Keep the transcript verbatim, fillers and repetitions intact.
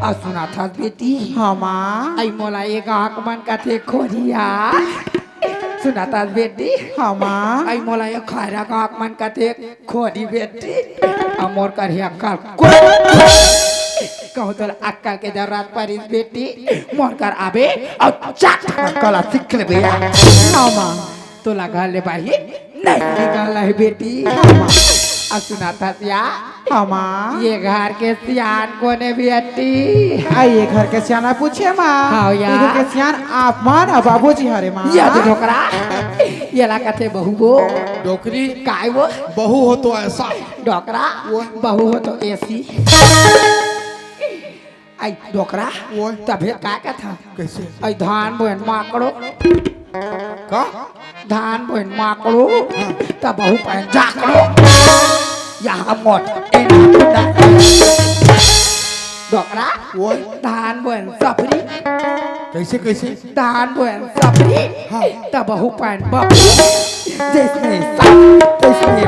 अउ सुनत हस बेटी? हाँ माँ। अई मोला ये गाँव के मन कथे खोरिया। सुनत हस बेटी? हाँ माँ। अई मोला ये खैरा गाँव के मन कथे खोरी बेटी। अउ मोर कर हे अक्कल। कहूँ तोला अक्कल के जरूरत परिस बेटी, मोर कर आबे अउ चट अक्कल सीख लेबे। हाँ माँ। तोला घर ले बाहिर नहीं निकलना हे बेटी। हाँ माँ। अउ सुनत हस या? हाँ माँ। ये घर के सियान कोन ए बेटी? अई ये घर के सियान ला पूछे माँ। हाँ या। ये घर के सियान आप मन अउ बाबूजी हरे माँ। ये दे डोकरा, येला कथे बहू वो। डोकरी। काय वो? बहू हो तो ऐसा। डोकरा, वो। बहू हो तो ऐसी। अई डोकरा, वो। तभे का कथा? कैसे? अई धान बोएन माकड़ो। का? धान बोएन माकड़ो, हाँ। त बहू पाएन जाकड़ो। यहाँ मोट, एना, एना। डोकरा, वो। धान बोएन सफरी। कैसे, कैसे? धान बोएन सफरी, हाँ। त बहू पाएन बफरी। जैसने साग, तैसने